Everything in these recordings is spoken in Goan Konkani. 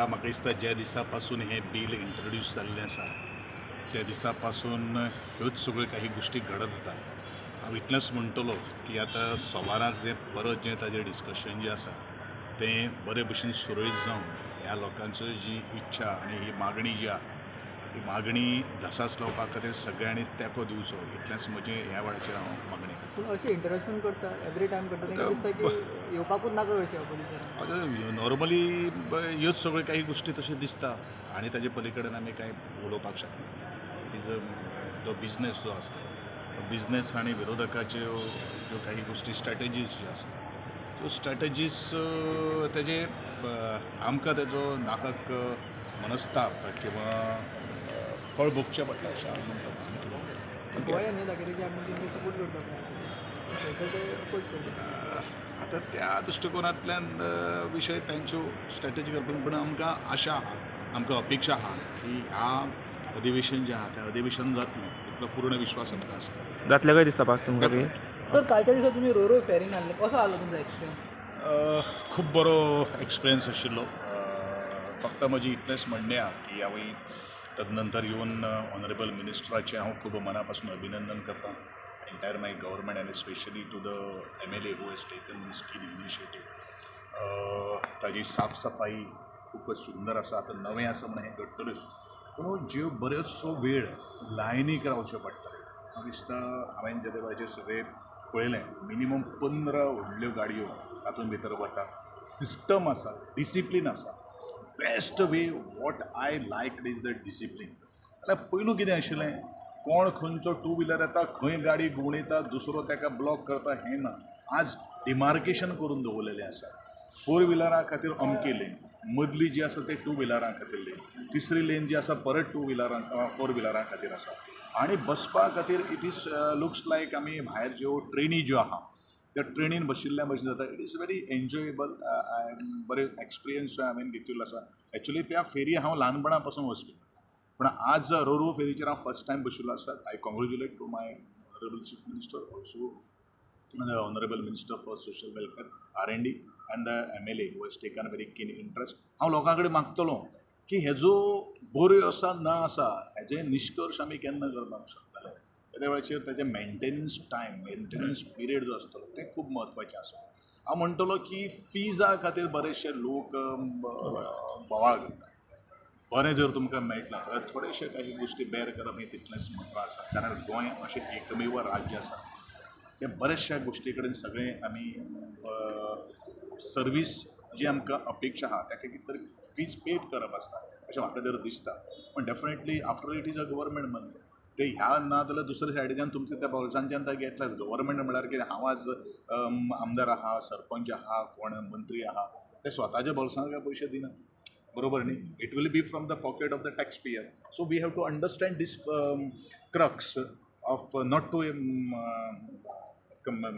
ह्या म्हाका दिसता ज्या दिसा पासून हें बील इंट्रोड्यूस जाल्लें आसा त्या दिसा पासून ह्योच सगळ्यो काही गोश्टी घडत वता. हांव इतलेंच म्हणटलो की आतां सोमाराक जें परत जें ताजें डिस्कशन जें आसा तें बरे भशेन सुरळीत जावन ह्या लोकांचो जी इच्छा आनी ही मागणी जी आहा ती मागणी धसास लावपा खातीर सगळ्यांनी तेंको दिवचो, इतलेंच म्हजें ह्या वेळाचेर हांव मागणी करतां. पूण अशें इंटरेक्शन करता, एवरी टायम करता, तांकां दिसता की येवपाकूच नाका कशें ऑपोजिशनाक. नॉर्मली ह्योच सगळ्यो काही गोश्टी तश्यो दिसता आनी ताजे पली कडेन आमी कांय उलोवपाक शकना. It is a तो बिजनेस जो आसा, बिजनेस आनी विरोधकाच्यो ज्यो काही गोश्टी स्ट्रॅटजीज ज्यो आसता त्यो स्ट्रॅटजीज तेजे आमकां तेजो नाकाक मनस्ताप किंवा फळ भोगचें पडटा अशें हांव म्हणटलो. आनी कितें म्हणटलो? गोंयान हें दाखयता की आमी तेंकां सपोर्ट करता, थंयसर ते अपोज करता. आतां त्या दृश्टिकोनांतल्यान विशय तांच्यो स्ट्रॅटजी करपाक, पूण आमकां आशा आहा, आमकां अपेक्षा आहा की ह्या अधिवेशन जें आहा तें अधिवेशन जातलें, इतलो पूर्ण विश्वास आमकां आसा. जातलें काय दिसता पास तुमकां बी? तर कालच्या दिसा तुमी रोरो फेरीन आसले, कसो आसलो तुमचो एक्सपिरियन्स? खूब बरो एक्सपिरियन्स आशिल्लो. फक्त म्हजें इतलेंच म्हणणें आहा की हांवें तदनंतर येवन ऑनरेबल मिनिस्टराचें हांव खूब मना पासून अभिनंदन करतां, entire my government and specially to the MLA who has taken this keen initiative. ताजी साफ सफाई खूबच सुंदर आसा. आतां नवें आसा म्हणून हें घडटलेंच, पूण ज्यो बरोचसो वेळ लायनीक रावचें पडटालें. म्हाका दिसता हांवें जेदे वेळाचेर सगळें पळयलें, मिनिमम 15 व्हडल्यो गाडयो तातूंत भितर वता. सिस्टम आसा, डिसिप्लीन आसा. Best way what I like is the discipline. जाल्यार पयलू कितें आशिल्लें, कोण खंयचो टू व्हिलर येता, खंय गाडी घुंवडयता, दुसरो ताका ब्लॉक करता, हें ना. आज डिमार्केशन करून दवरलेलें आसा. फोर व्हिलरा खातीर अमकी लेन, मदली जी आसा ते टू व्हिलरां खातीर लेन, तिसरी लेन जी आसा परत टू व्हिलरां फोर व्हिलरां खातीर आसा. आनी बसपा खातीर it is looks लायक आमी भायर ज्यो ट्रेनी ज्यो आहा त्या ट्रेनीन बशिल्ल्या भशेन जाता. It is very enjoyable. बरें एक्सपिरियन्स हांवें घेतिल्लो आसा. एक्चुली त्या फेरी हांव ल्हानपणा पासून वचपी, पूण आज रोरो फेरीचेर हांव फर्स्ट टायम बशिल्लो आसा. I congratulate to my honourable chief minister, also the honourable minister for social welfare, R&D and the MLA who has taken very keen interest. हांव लोकां कडेन मागतलो की हेजो बऱ्यो आसा ना आसा हेजे निश्कर्श आमी केन्ना करपाक शकतले? तेद्या वेळाचेर तेजें मेंटेनन्स टायम, मेंटेनन्स पिरियड जो आसतलो तें खूब म्हत्वाचें आसा. हांव म्हणटलो की फिजा खातीर बरेचशे लोक बोवाळ करता. बरें जर तुमकां मेळटा जाल्यार थोडेशे काही गोश्टी बेर करप हें तितलेंच म्हत्व आसा, कारण गोंय अशें एकमेव राज्य आसा ते बऱ्याचशा गोश्टी कडेन सगळें आमी सर्वीस जी आमकां अपेक्षा आहा ताका कितें तरी फीज पेड करप आसता अशें म्हाका तर दिसता. पूण definitely after it is a government money, ते ह्या ना जाल्यार दुसऱ्या सायडीच्यान तुमच्या त्या बोल्सांच्यान ते घेतलेच. गव्हर्मेंट म्हळ्यार कितें, हांव आज आमदार आहा, सरपंच आहा, कोण मंत्री आहा, ते स्वताच्या बोल्सान काय पयशे दिना, बरोबर न्ही? It will be from the pocket of the tax payer. So we have to understand this crux of not to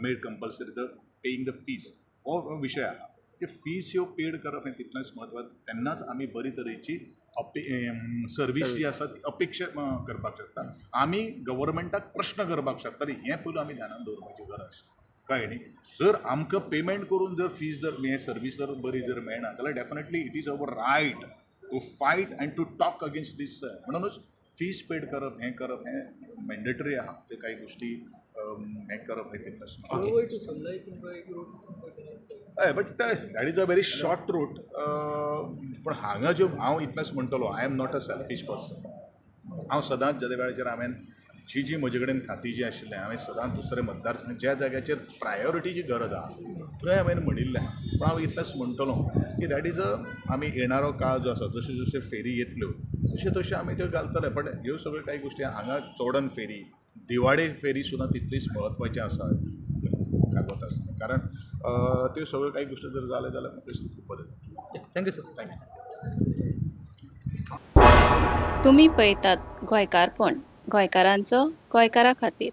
made compulsory the paying the fees. हो विशय आहा की फीज ह्यो पेड करप हें तितलेंच म्हत्वाचें. तेन्नाच आमी बरी तरेची अपे सर्वीस जी आसा ती अपेक्षा करपाक शकता, आमी गव्हर्मेंटाक प्रश्न करपाक शकता. हें पयलू आमी ध्यानान दवरपाची गरज, कळ्ळें न्ही? जर आमकां पेमेंट करून जर फीज जर हें सर्वीस जर बरी जर मेळना जाल्यार definitely it is our right to fight and to talk against this. म्हणूनच फीज पेड करप हें करप हें मॅन्डेटरी आहा. त्यो काही गोश्टी हें करप हें तितलेंच. गोवा टू सल्लाय तुमकां एक रूट तुमकां. हय, but that is a very short route. पूण हांगा ज्यो हांव इतलेंच म्हणटलो, I am not a selfish person. हांव सदांच ज्या वेळाचेर हांवें जी जी म्हजे कडेन खातीं जीं आशिल्लें, हांवें सदांच दुसरे मतदारसंघ ज्या जाग्याचेर प्रायोरिटीची गरज आहा थंय हांवें म्हणिल्लें. पूण हांव इतलेंच म्हणटलो की that is a आमी येणारो काळ जो आसा, जश्यो जश्यो फेरी येतल्यो तश्यो तश्यो आमी त्यो घालतले. पण ह्यो सगळ्यो कांय गोश्टी हांगा चोडण फेरी, दिवाडे फेरी सुद्दां तितलीच म्हत्वाची आसा कागत आसतना, कारण त्यो सगळ्यो कांय गोश्टी जर जाल्यो जाल्यार म्हाका दिसता खूब बरें जातलें. Thank you sir. Thank you. तुमी पळयतात गोंयकारपण, गोंयकारांचो गोंयकारा खातीर.